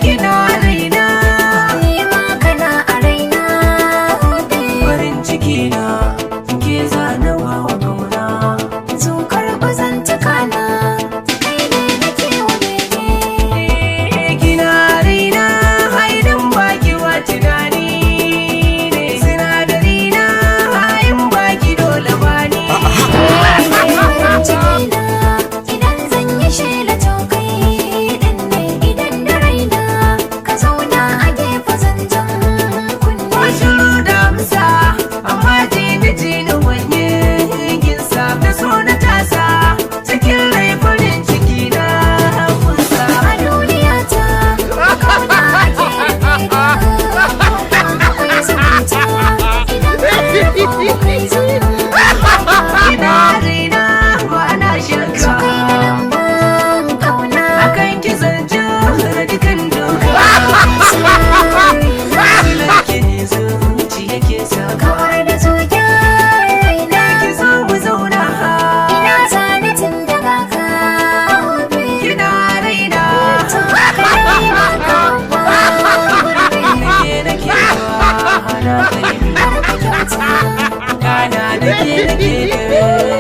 Kina raina. Ni ma kana a raina. Farin ciki na ke zanawa wa kauna. Zukar bazantuka na, kai ne nake wa bege. Kina raina, haidan baki wa tunani ne. Sinadari na hain baki dole bani. Farin ciki na, idan zan yi shela to kai din ne. Idan da raina, ka zauna a gefe zancen kunne. Ko shiru da amsa, amma jini jini wanye ginsa da so na tasa cikin rai farin ciki na kunsa. A duniya ta, kauna ake rufe ta, akwai zumunta, idan an rabo kai zan. Kina raina ba na shakka. Kai da lamban kauna. Akan ki zance dukan doka. Ki ne zuci yake saka. Kawar da zuciyar raina. Ki zo mu zauna. Ina zane tun daga ka. Kina raina. To kai ma ka gurbi. Nake nake na kai. Har ka kyauta. Kana nake nake da.